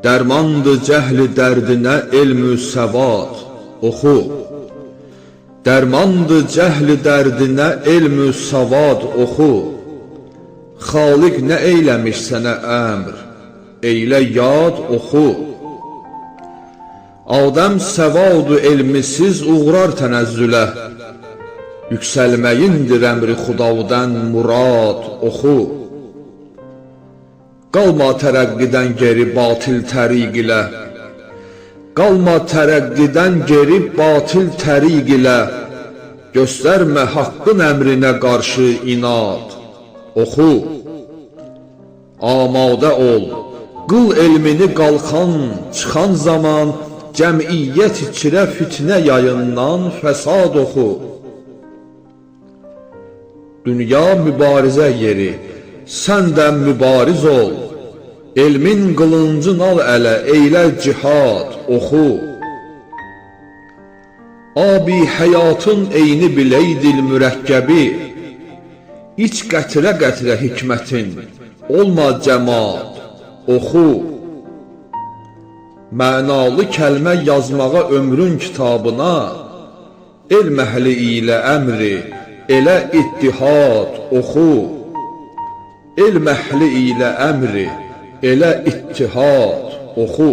Dərmandır cəhli dərdinə elmü səvad, oxu. Dərmandır cəhli dərdinə elmü savad, oxu. Xaliq nə eyləmiş sənə əmr, eylə yad, oxu. Adəm səvadu elmisiz uğrar tənəzzülə. Yüksəlməyindir əmri Xudavdən murad, oxu. Qalma tərəqqidən geri batil təriq ilə. Qalma tərəqqidən geri batil təriq ilə. Göstərmə haqqın əmrinə qarşı inad, oxu. Amadə ol, qıl elmini qalxan, çıxan zaman cəmiyyət içrə fitnə yayından fəsad, oxu. Dünya mübarizə yeri, sən də mübariz ol. Elmin qılıncın al ələ, eylə cihad, oxu. Abi həyatın eyni biləydil mürəkkəbi, İç qətrə-qətrə hikmətin, olma cəmaat, oxu. Mənalı kəlmə yazmağa ömrün kitabına, elm əhli ilə əmri, elə ittihad, oxu. Elm əhli ilə əmri, elə ittihad, oxu.